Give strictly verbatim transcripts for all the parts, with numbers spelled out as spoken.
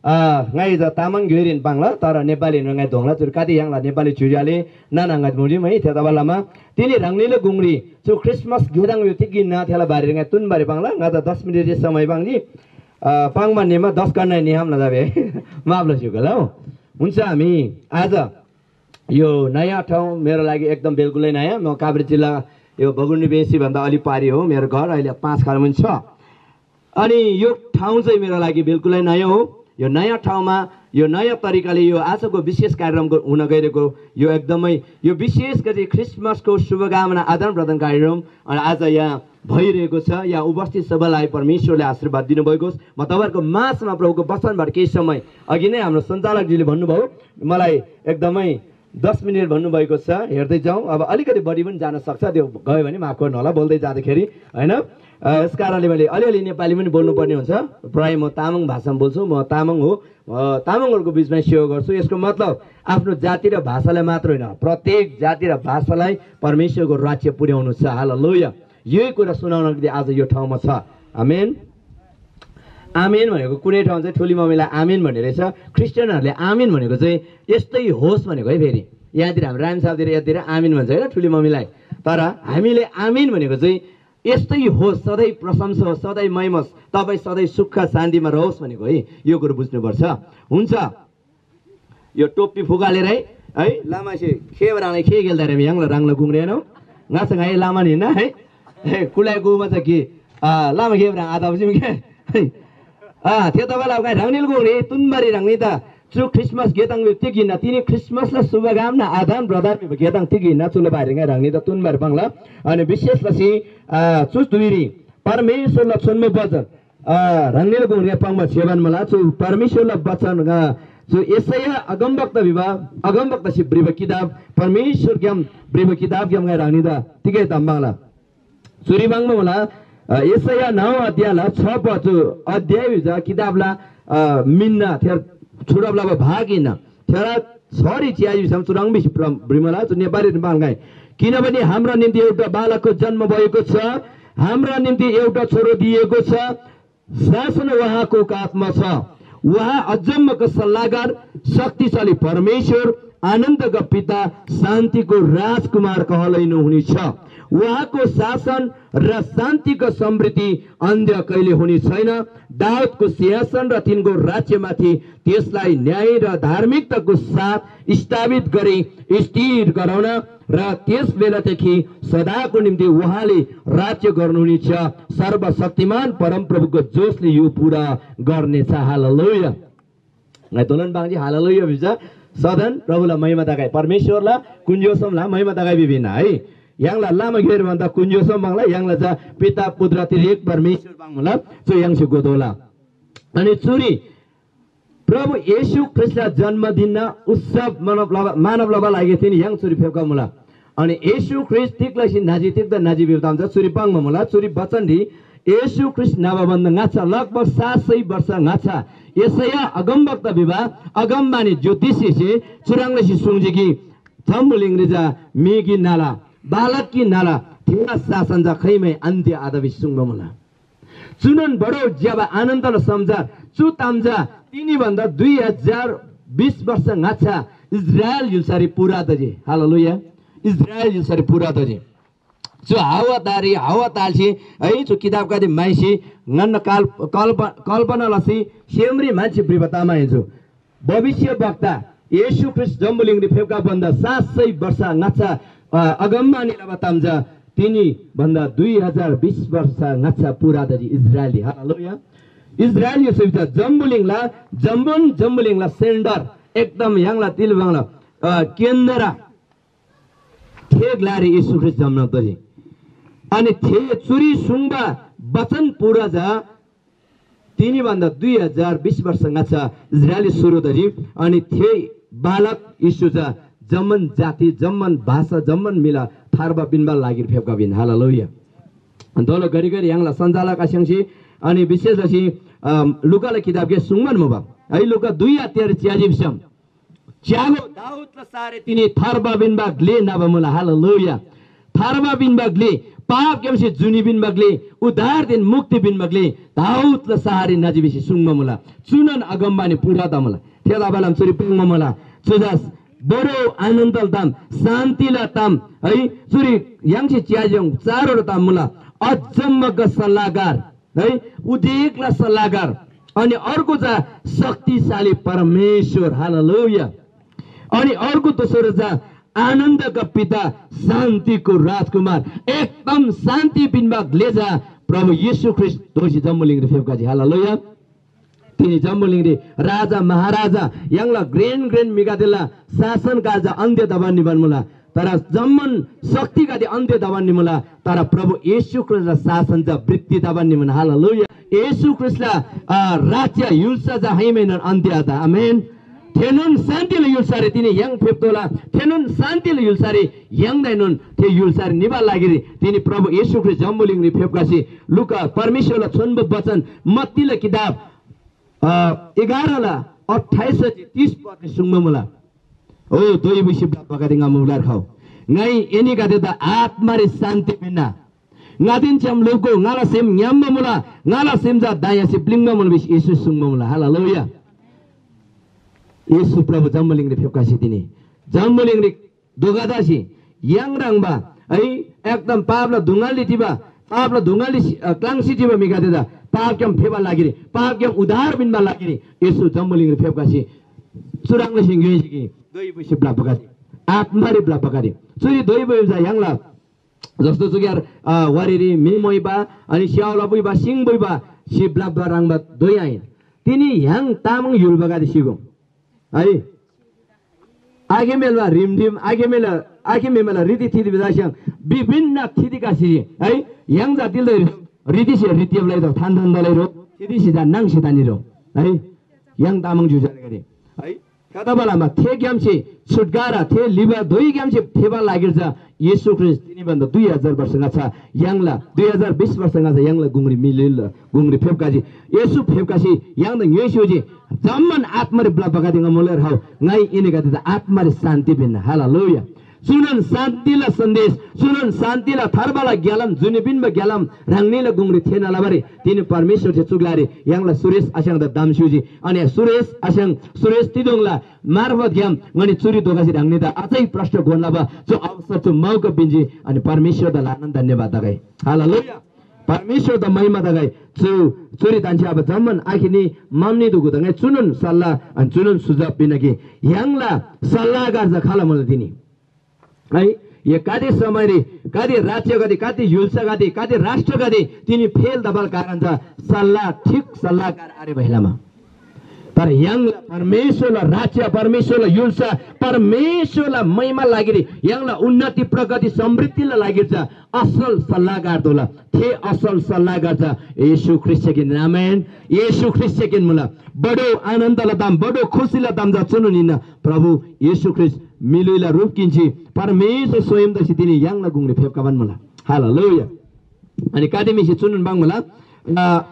अ, ङाइ चा तामाङ ग्‍योइरीन पाङ्ला, तर नेपालीन ङाइ धोङ्ला। चुरी कति य्‍हाङला नेपाली ज्‍योज्‍यो आले नाना आङागदे मुजी मै, थेतबासेलमा तिनी ह्राङनीला गुङरी चु Christmas गेदङ यो तिग हिन्‍ना थेला बारेरी ङाइ तुन्‍बारी पाङ्ला। ङा चा दस मिनेट जे समय पाङ्जी, अ, पाङ्बा निमा दस घण्‍टा निहाम लजाबे माफ लस्‍युगल हौ। हुन्छ, हामी आज यो नयाँ ठाउँ मेरो लागि एकदम बिल्कुलै नयाँ। म काभ्रे जिल्ला यो बगुन्डी बेसी भन्दा अलि पारी हो, मेरो घर अहिले पाँच खालमुनि छ। अनि यो ठाउँ चाहिँ मेरो लागि बिल्कुलै नयाँ हो। यो नयाँ ठाउँमा यो नयाँ तरिकाले यो आजको विशेष कार्यक्रमको हुन गइरहेको यो एकदमै यो विशेष गरी Christmas को शुभकामना आदान प्रदान कार्यक्रम अनि आज यहाँ भइरहेको छ। यहाँ उपस्थित सबैलाई परमेश्वरले आशीर्वाद दिनुभएको होस्। म तपाईँहरूको माझमा प्रभुको वचनबाट केही समय अघि नै हाम्रो सञ्चालकजीले भन्नुभयो, मलाई एकदमै दस मिनेट भन्नुभएको छ, हेर्दै जाउँ। अब अलिकति बढी पनि जान सक्छ, त्यो गयो भने माफ गर्नु होला बोल्दै जाँदाखेरि, होइन? अ, यस कारणले मैले अलिअलि नेपाली पनि बोल्नुपर्ने हुन्छ। प्रायः म तामाङ भाषामा बोल्छु, म तामाङ हो, अ, तामाङहरूको बिचमा सेवा गर्छु। यसको मतलब आफ्नो जाति र भाषालाई मात्र होइन, प्रत्येक जाति र भाषालाई परमेश्वरको राज्य पुर्‍याउनु छ। हालेलुया। यही कुरा सुनाउनको निम्ति आज यो ठाउँमा छ। आमेन। आमेन भनेको कुनै ठाउँ चाहिँ ठुली मम्मीलाई आमेन भन्ने रहेछ। क्रिस्चियनहरूले आमेन भनेको चाहिँ यस्तै होस् भनेको है। फेरि यहाँतिर हाम्रो राम साहबतिर यहाँतिर आमेन भन्छ होइन ठुली मम्मीलाई। तर हामीले आमेन भनेको चाहिँ यस्तै होस्, सधैँ प्रशंसा होस्, सधैँ महिमा होस्, तपाईँ सधैँ सुख शान्तिमा रहोस् भनेको है। यो कुरो बुझ्नुपर्छ। हुन्छ, यो टोप्पी फुकालेर है, है, लामासे खेब राङले खे गेल दारे य्‍हाङला राङला गुङरेनो। ङाच्‍छा ङाइ लामान हिन्‍ना है। हे, कुलाइ गुमा छ कि, आ, लामा खेब राङ आदा बसिम के। है। आ, थे तबला गाइ राङनिल गुङरे तुनबारी राङनी ता चु Christmas गेताङ बे तिग हिन्‍ना तिनी Christmas ला शुभकामना आदान प्रदान बे गेताङ तिग हिन्‍ना चुला बारी गाइ राङनी ता तुनबारी पाङ्ला। अनि विशेष लसी, आ, चु धुइरी परमेश्वरला छोन्‍बो वचन अ, ह्राङनीला गुङरी पाङ्बा छेबान मुला, चु परमेश्‍वरला बचन ङा, चु यशैया अगमवक्ता भिबा, अगमवक्तासे भ्रिबा किताब, परमेश्‍वरग्‍याम भ्रिबा किताबग्‍याम ङाइ ह्राङनीदा तिगै ताम पाङ्ला। चुरी पाङ्बा मुला, अ, यशैया नौ अध्यायला छ पद, चु अध्याय भिजा किताबला, अ, मिन्‍ना थेर छुटब लबा भाग हिन्‍ना। थेला छरी च्‍याजी भिसम चुह्रङ् भिसी प्र-, भ्रिमुला, चु नेपाली पाङ्‌गै। किनभने हाम्रा निम्ति एउटा बालकको जन्म भएको छ, हाम्रा निम्ति एउटा छोरो दिएको छ, शासन उहाँको काँधमा छ। उहाँ अचम्मको सल्लाहकार, शक्तिशाली परमेश्वर, आनन्दका पिता, शान्तिको राजकुमार कहलाइनु हुनेछ। उहाँको शासन र शान्तिको समृद्धि अन्त्य कहिले हुने छैन। दाऊदको सिंहासन र तिनको राज्यमाथि त्यसलाई न्याय र धार्मिकताको साथ स्थापित गरी स्थिर गराउन र त्यस बेलादेखि सदाको निम्ति उहाँले राज्य गर्नुहुनेछ। सर्वशक्तिमान परमप्रभुको जोसले यो पूरा गर्नेछ। हालेलुया। ङाइ दोलन बाङजी हालेलुया भिजा सदन प्रभुला महिमा तगै, परमेश्वरला कुन्‍योसमला महिमा तगै भिभिन्न है। य्‍हाङला लामा घेर भन्दा कुन्‍योसम बाङला य्‍हाङला चा पिता पुत्र त्रिएक परमेश्वर बाङ मुला, चु य्‍हाङसे गोदोला। अनि चुरी प्रभु येशू ख्रीष्‍टला जन्मदिनना उत्सव मनब लबा, मानब लबा लागि तिनी य्‍हाङ चुरी फेप्‍खबा मुला। अनि येशू ख्रीष्‍ट तिग लसी न्‍हाजी, तिग्‍दा न्‍हाजी भिबा ताम चा चुरी पाङ्बा मुला। चुरी बचनरी येशू ख्रीष्‍ट न्‍हबा भन्‍दा ङाच्‍छा लगभग सात सय वर्ष ङाच्‍छा यशैया अगमवक्ता भिबा अगमवाणी ज्योतिषीसे चुह्रङ् लसी सुङ्जी कि जम्‍बुलिङरी चा म्‍हि कि न्‍हला, बालक कि न्‍हला, थेला शासन चा खैमै अन्त्य आत भिसी सुङ्बा मुला। चुनोन बडो ज्‍यबा आनन्दला समाचार, चु ताम चा तिनी भन्‍दा दुई हजार बिस वर्ष ङाच्‍छा इस्राएल य्‍हुल्‍सारी पूरा तजी। हालेलुया। इस्राएल य्‍हुल्‍सारी पूरा तजी। चु हावा तारी, हावा ताल्‍सी है, चु किताबगदे म्‍हाइसी ङन्‍ना काल-, कल्प-, कल्पना लसी सेमरी म्‍हन्‍सी भ्रिबा ताम आहिन्‍सु। भविष्यवक्ता येशू ख्रीष्‍ट जम्‍बुलिङरी फेप्‍खबा भन्‍दा सात सय वर्ष ङाच्‍छा, अ, अगमवाणी लबा ताम चा तिनी भन्‍दा दुई हजार बिस वर्ष ङाच्‍छा पूरा तजी इस्राएलरी। हालेलुया। इस्राएल य्‍हुल्‍सा चा जम्‍बुलिङला, जम्‍बुन जम्‍बुलिङला सेन्टर एकदम य्‍हाङला तिलबाङला, अ, केन्द्र थे ग्‍लारी येशू ख्रीष्‍ट जम्‍ना तजी। अनि थे चुरी सुङ्बा वचन पूरा चा तिनी भन्‍दा दुई हजार बिस वर्ष ङाच्‍छा इस्राएली सुरु तजी। अनि थे बालक येशू चा जम्‍मान जाति, जम्‍मान भाषा, जम्‍मान म्‍हिला थार्बा पिन्‍बा लागिर फेप्‍खबा हिन्‍ना। हालेलुया। दोलो घरिघरि य्‍हाङला सञ्चालक आस्‍याङ्सी अनि विशेष लसी, अ, लुकाला किताबके सुङ्बान मुबा। है, लुका दुई अध्याय च्‍याजी भिसम च्‍यागो, दाऊदला सारे तिनी थार्बा पिन्‍बा ग्‍ले न्‍हबा मुला। हालेलुया। थार्बा पिन्‍बा ग्‍ले पापग्‍यामसे जुनी पिन्‍बा ग्‍ले, उद्धारदेन मुक्ति पिन्‍बा ग्‍ले दाऊदला शहररी न्‍हजी भिसी सुङ्बा मुला। चुनोन अगमवाणी पूरा तमुला। थेतबालाम चुरी पाङ्बा मुला। चुदा बडो आनन्दला ताम, शान्तिला ताम है। चुरी य्‍हाङसे च्‍याज्‍याङ चारोला ताम मुला। अचम्मका सल्‍लाहकार है, उदेकला सल्‍लाहकार, अनि अर्को चा शक्तिशाली परमेश्‍वर। हालेलुया। अनि अर्को दोस्रो चा आनन्दका पिता, शान्तिको राजकुमार, एकदम शान्ति पिन्‍बा ग्‍ले चा प्रभु येशू ख्रीष्‍ट दोःसी जम्‍बुलिङरी फेप्‍खजी। हालेलुया। तिनी जम्‍बुलिङरी राजा महाराजा य्‍हाङला घ्रेन घ्रेन म्‍हिगदेला शासन कार्य अन्त्य तबान निबान मुला। तर जम्‍मान शक्तिगदे अन्त्य तबान निमुला। तर प्रभु येशू ख्रीष्‍टला शासन चा वृद्धि तबान निमुला। हालेलुया। येशू ख्रीष्‍टला, अ, राज्य य्‍हुल्‍सा चा हैमेनोन अन्त्य आत। आमेन। थेनोन शान्तिला य्‍हुल्‍सारी तिनी य्‍हाङ फेप्‍तोःला। थेनोन शान्तिला य्‍हुल्‍सारी य्‍हाङदाएनोन थे य्‍हुल्‍सारी निबाला लागिरी तिनी प्रभु येशू ख्रीष्‍ट जम्‍बुलिङरी फेप्‍खसी लुका परमेश्‍वरला छोन्‍बो वचन मत्तीला किताब, अ, एघारला अट्ठाइस ती तीस पदरी सुङ्बा मुला। ओ दोइ बुसी ब्‍लप्‍बागदे ङा मुबलार खउ। ङाइ एनीगदेदा आत्‍मारी शान्‍ति पिन्‍ना। ङादेन छ्‌याम लोप्‍गो, ङाला सेम ङ्‌याम्‍बा मुला, ङाला सेम चा दयासे प्‍लिङ्बा मुला भिसी येशू सुङ्बा मुला। हालेलुया। येशू प्रभु जम्‍बुलिङरी फेप्‍खसी तिनी जम्‍बुलिङरी धोका तसी य्‍हाङ ह्रङ्‌बा है, एकदम पापला दुङालरी चिबा, पापला दुङालरी सि-, अ, क्‍लाङ्सी चिबा म्‍हिगदेदा पापग्‍याम फेबा लागिरी, पापग्‍याम उद्धार पिन्‍बा लागिरी येशू जम्‍बुलिङरी फेप्‍खसी चुह्रङ् लसी ङ्‌योइजी कि दोइ बुसी ब्‍लप्‍बागदे, आत्‍मारी ब्‍लप्‍बागदे। चुरी दोइ बुइबा चा य्‍हाङला जस्तो चुग्‍यार, अ, वारीरी म्‍हि मोइबा, अनि स्‍याउला बुइबा, सिङ बुइबा, सि ब्‍लप्‍बा ह्रङ्‌बा दोइ आहिन। तिनी य्‍हाङ तामाङ य्‍हुलबागदे सिगो। है। आखे मेलबा रिमठिम, आखे मेला, आखे मेमेला रीति थिति भिदा स्‍याङ विभिन्न थिति का सिजी, है। य्‍हाङ जातिल दै रीति से रीति ब्‍लै दो, थान थान दलै रो, थिति सिजा नाङ सितानी रो, है। य्‍हाङ तामाङ ज्‍योज्‍यो आलेगदे, है। थेतबालामा थेग्‍यामसे छुटकारा, थे लिबा धोइग्‍यामसे फेबा लागिर चा येशू ख्रीष्‍ट तिनी भन्‍दा दुई हजार वर्ष ङाच्‍छा य्‍हाङला, दुई हजार बिस वर्ष ङाच्‍छा य्‍हाङला गुङरी मिलिल, गुङरी फेप्‍खजी। येशू फेप्‍खसी य्‍हाङदा ङ्‌योइसी होजी, जम्‍मान आत्‍मारी ब्‍लप्‍बागदे ङा मुलार हौ, ङाइ एनीगदेदा आत्‍मारी शान्‍ति पिन्‍ना। हालेलुया। चुनोन शान्‍तिला सन्‍देश, चुनोन शान्‍तिला थार्बाला ग्‍यालाम, जुनी पिन्‍बा ग्‍यालाम ह्राङनीला गुङरी थेःना लबारी तिनी परमेश्‍वरसे चु ग्‍लारी य्‍हाङला सुरेश आस्‍याङदा दाम स्‍युजी। अनि सुरेश आस्‍याङ, सुरेश तिदोङला मार्फतग्‍याम ङनी चुरी धोखसी ह्राङनीदा अझै प्रष्‍ट घोन लबा चु अवसर, चु मौका पिन्‍जी। अनि परमेश्‍वरदा ल्‍हानान धन्‍यवाद तगै। हालेलुया। परमेश्‍वरदा महिमा तगै। चु चुरी धन्‍छ्‌याबा जम्‍मान आखिनी मामनी दुगु दङै चुनोन सल्‍लाह अनि चुनोन सुझाव पिन्‍ना कि य्‍हाङला सल्‍लाहकार चा खाल मुला तिनी? है, ये गाते समयरी, गाते राज्यगदे, गाते य्‍हुल्‍सागदे, गाते राष्ट्रगदे तिनी फेल तबाल कारण चा सल्‍लाह, ठीक सल्‍लाहकार आरे भइलामा। तर य्‍हाङला परमेश्‍वरला राज्य, परमेश्‍वरला य्‍हुल्‍सा, परमेश्‍वरला महिमा लागिरी, य्‍हाङला उन्नति, प्रगति, समृद्धिला लागिरी चा असल सल्‍लाहकार दोला। थे असल सल्‍लाहकार चा येशू ख्रीष्‍टसेकेन। आमेन। येशू ख्रीष्‍टसेकेन मुला। बडो आनन्दला ताम, बडो खुसीला ताम चा चुनोन हिन्‍ना। प्रभु येशू ख्रीष्‍ट मिलुइला रूप किन्‍सी परमेश्‍वर स्वयं तसी तिनी य्‍हाङला गुङरी फेप्‍खबान मुला। हालेलुया। अनि कादे म्‍हिसे चुनोन बाङ मुला, अ,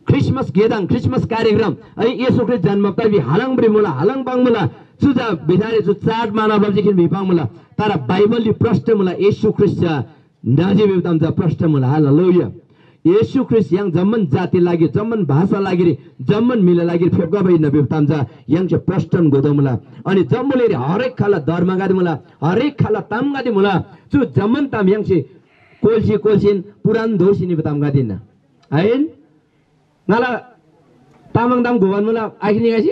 ख्रिसमस गेदाङ, ख्रिसमस कार्यक्रम, है, येशू ख्रीष्‍ट जन्म तबी हालङ ब्रि मुला, हालङ बाङ मुला, चु चा भिथारे चु चाड माना बल्‍जी खिन भिपाङ मुला। तर बाइबलरी प्रष्‍ट मुला, येशू ख्रीष्‍ट चा न्‍हजी भिबा ताम चा प्रष्‍ट मुला। हालेलुया। येशू ख्रीष्‍ट य्‍हाङ जम्‍मान जाति लागिरी, जम्‍मान भाषा लागिरी, जम्‍मान म्‍हिला लागिरी फेप्‍खबा हिन्‍ना भिबा ताम चा य्‍हाङसे प्रष्‍टन घोतोमुला। अनि जम्‍बुलिङरी हरेक खाला धर्मगदे मुला, हरेक खाला तामगदे मुला। चु जम्‍मान ताम य्‍हाङसे कोल्‍सी कोल्‍सीन पुरान दोःसी निबा तामगदे हिन्‍ना। आहिन? ङाला तामाङ ताम घोबान मुला आखिनी गासी?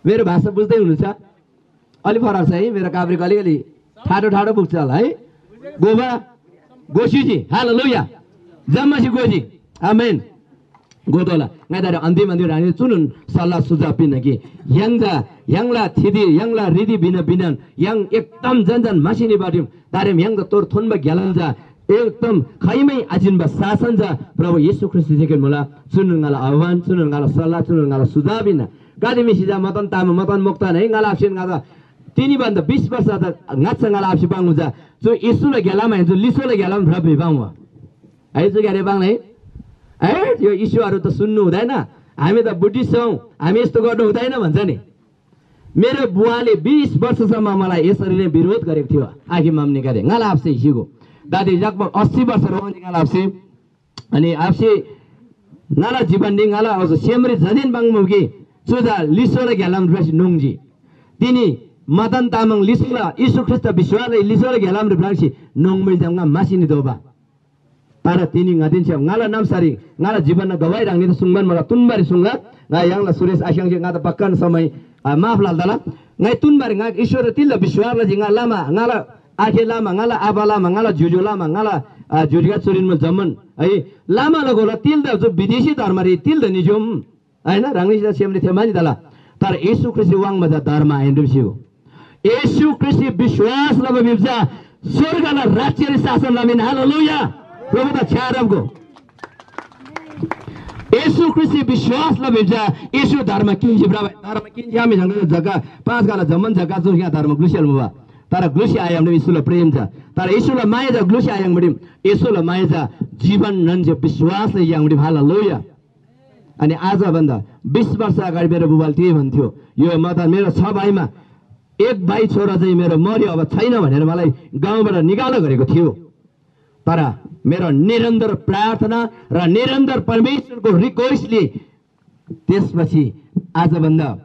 मेरो भाषा बुझ्दै हुनुहुन्छ? अलि फरक छ है, मेरो काभ्रेको अलिकति ठाडो ठाडो पुग्छ होला है। गोबा, गोस्युजी, हालेलुया। जम्मासी गोजी। आमेन। गोतोला। ङाइदारे अन्तिम अन्तिम रानी चुनोन सल्लाह सुझाव पिन्‍ना कि य्‍हाङ चा, य्‍हाङला थिति, य्‍हाङला रीति भिन्न भिन्न, य्‍हाङ एकदम जन जन मासिनी बाटिम, तारेम य्‍हाङ त तोर थोन्‍बा ग्‍यालाम चा, एकदम खाइमै आजिन्‍बा शासन चा प्रभु येशू ख्रीष्‍ट जेकेन मुला। चुनोन ङाला आह्वान, चुनोन ङाला सल्लाह, चुनोन ङाला सुझाव हिन्‍ना। गाते म्‍हिसे चा मतन ताम, मतन मोक्‍तान है, ङाला आप्‍सेन ङादा तिनी भन्दा बिस वर्ष त ङाच्‍छा ङाला आप्‍से पाङ्बा चा, चु येशूला ग्‍यालाम आहिन, चु लिच्‍छोला ग्‍यालाम भ्रप भि पाङ्बा। है, चु ग्‍यारे पाङ्ना है? ए, यो यीशुहरू त सुन्नु हुँदैन, हामी त बुद्धिस्ट छौँ, हामी यस्तो गर्नु हुँदैन भन्छ नि। मेरो बुवाले बिस वर्षसम्म मलाई यसरी नै विरोध गरेको थियो, आखिर माम्‍नीगदे, ङाला आप्‍से सिगो। दादी लगभग अस्सी वर्ष रोहन ङाला आबासे। अनि आबासे ङाला जीवनरी ङाला अझ सेमरी जदिन बाङ मुबा कि चु चा लिच्‍छोला घ्‍यालाम भ्रसी नुङ्जी। तिनी मदन तामाङ लिच्‍छोला, येशू ख्रीष्‍ट विश्‍वासला लिच्‍छोला घ्‍यालामरी भ्राङ्सी नुङ्‌मुइल जम्‍मा मासी नितोःबा। तर तिनी ङादेन छ्‌याम ङाला नाम्‍सारी ङाला जीवनना गवाही ह्राङनीदा सुङ्बान मुला, तुन्‍बारी सुङ्ला। ङा य्‍हाङला सुरेश आस्‍याङसे ङादा पक्‍कान समय, आ, माफ लाल तला। ङाइ तुन्‍बारी ङा ईश्‍वरदा तिल्‍दा विश्‍वास लजी। ङा लामा, ङाला आखे लामा, ङाला आबा लामा, ङाला ज्‍योज्‍यो लामा, ङाला, आ, ज्‍योज्‍योगा चुरिन मुल जम्‍मान है। लामा लगोला तिल्‍दा जो विदेशी धर्मरी तिल्‍दा निज्‍योम। होइन, ह्राङनीसित सेमरी थेम्‍बानी तला। तर येशू ख्रीष्‍टसे वाङ्बा चा धर्म आहिन भिसी हो। येशू ख्रीष्‍टसे विश्‍वास लबा भिब्‍जा स्‍वर्गला राज्‍यरी शासन लमिन। हालेलुया। प्रभुदा छ्‌यारब गो। येशू ख्रीष्‍टसे विश्‍वास लबा भिब्‍जा येशू धर्म किन्‍जी भ्रबा। धर्म किन्‍जी आमी झन्डै जग्गा पाँच गाला जम्‍मान जग्गा जो यहाँ धर्म ग्‍लुस्‍याल मुबा। तर ग्‍लुस्‍या आयाम येशूला प्रेम छ। तर येशूला माया चा ग्‍लुस्‍या आयाम बढिम। येशूला माया चा जीवन नन्‍जे विश्‍वासले याम बढिम। हालेलुया। अनि आज भन्दा बिस वर्ष अगाडि मेरो बुबाले त्यही भन्थ्यो, यो म त मेरो छ भाइमा एक भाइ छोरा चाहिँ मेरो मर्‍यो, अब छैन भनेर मलाई गाउँबाट निकाला गरेको थियो। तर मेरो निरन्तर प्रार्थना र निरन्तर परमेश्वरको रिक्वेस्टले त्यसपछि आज भन्दा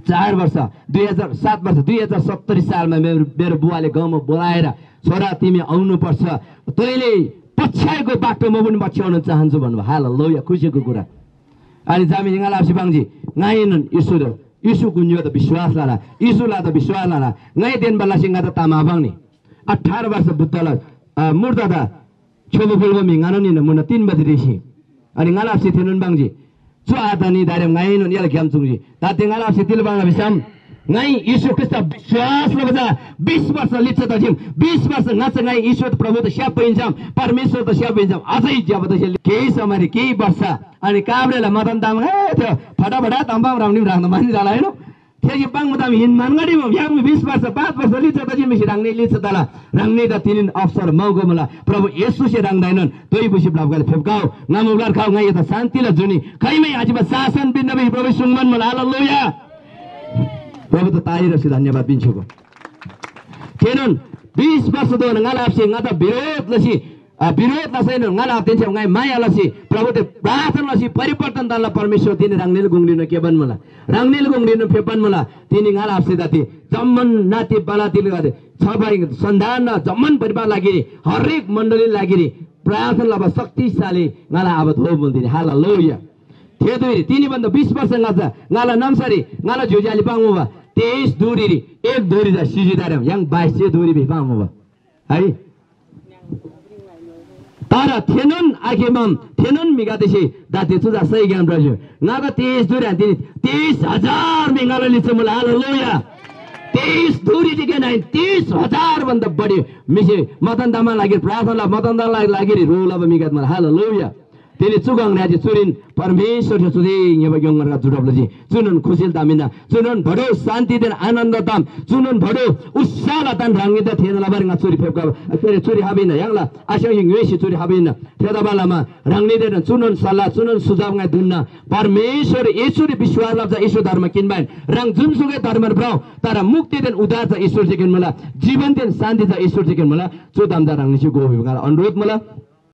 चार वर्ष, दुई हजार सात वर्ष, दुई हजार सत्तरी सालमा मेरो, मेरो बुवाले गाउँमा बोलाएर, "छोरा, तिमी आउनुपर्छ, तैँले पछ्याएको बाटो म पनि पछ्याउन चाहन्छु" भन्नुभयो। हालेलुया, खुसीको कुरा। अनि जामिन ङाला आबासे पाङ्जी, ङाइनोन येशूदा, येशू गुन्‍योदा विश्‍वास लला, येशूलादा विश्‍वास लला। ङाइ तेन्‍बा लसी ङादा ताम आपाङ्नी। अठार वर्ष बुद्धला, अ, मूर्तादा छ्‌योबा फुल्‍बा म्‍हि ङानोन हिन्‍ना मुन्‍ना तीन बजे रेसी। अनि ङाला आबासे थेनोन पाङ्जी। चु आतनी दारेम ङाइनोन एला ग्‍याम चुङ्जी। ताते ङाला आबासे तिल पाङ्ला भिसम, ङाइ येशू ख्रीष्‍टदा विश्‍वास लबा चा बिस वर्ष लिच्‍छा तजिम। बिस वर्ष ङाच्‍छा ङाइ येशू प्रभुदा स्‍याप्‍बा हिन्‍सम, परमेश्‍वरदा स्‍याप्‍बा हिन्‍सम, अझै ज्‍यबा तसेल। केही समयरी, केही वर्ष, अनि काभ्रेला मदन तामाङ, ए, त्यो फटाफटा ताम पाङ्बा ह्राङनी ह्राङदा मान्‍जी जाला, होइन? थेसे पाङ्बा ताम हिन मानगडी याङ्मी बिस वर्ष, पाँच वर्ष लिच्‍छा तजी म्‍हिसे ह्राङनी लिच्‍छा तला। ह्राङनीदा तिनिन अवसर मौका मुला। प्रभु येशूसे ह्राङदाएनोन तोइ बुसी ब्‍लप्‍गल फेप्‍गौ। ङा मुब्‍लार खउ, ङाइ यता शान्तिला जुनी खैमै आजिबा शासन पिन्‍ना भिसी प्रभु सुङ्बान मुला। हालेलुया। प्रभु त तारिरसी धन्यवाद पिन्‍छ्‌योगो। थेनोन बिस वर्षधोना ङाला आबासे ङादा विरोध लसी, अ, विरोध लसैनोन ङाला आबादेन छ्‌याम ङाइ माया लसी, प्रभुदा प्रार्थना लसी परिवर्तन तला परमेश्‍वर तिनी ह्राङनीला गुङरीनोन केबान मुला। ह्राङनीला गुङरीनोन फेप्‍बान मुला। तिनी ङाला आबासे दाती जम्‍मान नाति बाला तिलगदे छ भाइ सन्तान जम्‍मान परिवार लागिरी, हरेक मण्‍डली लागिरी प्रार्थना लबा शक्तिशाली ङाला आबा थोबोल तिनी। हालेलुया। थे धुइरी तिनी भन्दा बिस वर्ष ङाच्‍छा ङाला नाम्‍सारी ङाला ज्‍योज्‍यो आले पाङ्मुबा तेइस धुरीरी एक धुरी चा सिजी तारेम य्‍हाङ बाइस जे धुरी भिपाङ्मुबा। है। तर थेनोन आखेमाम थेनोन म्‍हिगदेसे दाते चुजा सही ज्ञान प्रजु ङादा तेइस धुरी हान्‍तिनी तेइस हजार म्‍हि ङाला लिच्‍छा मुला। हालेलुया। तेइस धुरी जे गेन आइन, तेइस हजार भन्दा बढी म्‍हिसे मदन तामा लागिरी प्रार्थना लबा, मदन तामा लागिरी ह्रो लबा म्‍हिगदे मुला। हालेलुया। तिनी चु गङरी आजि चुरीन परमेश्‍वरसे चुदे ङ्‌यबा ग्‍योङ्‌गरगा जुटब लजी। चुनोन खुसीला ताम हिन्‍ना। चुनोन बडो शान्‍तिदेन आनन्‍द ताम, चुनोन बडो उत्साहला ताम ह्राङनीदा थेःना लबारी ङा चुरी फेप्‍खबा, के अरे, चुरी हाबा हिन्‍ना। य्‍हाङला आस्‍याङसे ङ्‌योइसी चुरी हाबा हिन्‍ना। थेतबालमा ह्राङनीदेन चुनोन सल्‍लाह, चुनोन सुझाव ङाइ दुन्‍ना। परमेश्‍वर येशूरी विश्‍वास लबा चा येशू धर्म किन्‍बा आहिन। ह्राङ जुनसुकै धर्मरी भ्रउ, तर मुक्तिदेन उद्धार चा ईश्‍वर जे किन्‍मुला, जीवनदेन शान्‍ति चा ईश्‍वर जे किन्‍मुला। चु ताम चा ह्राङनीसे घोबा भिबा ङाला अनुरोध मुला।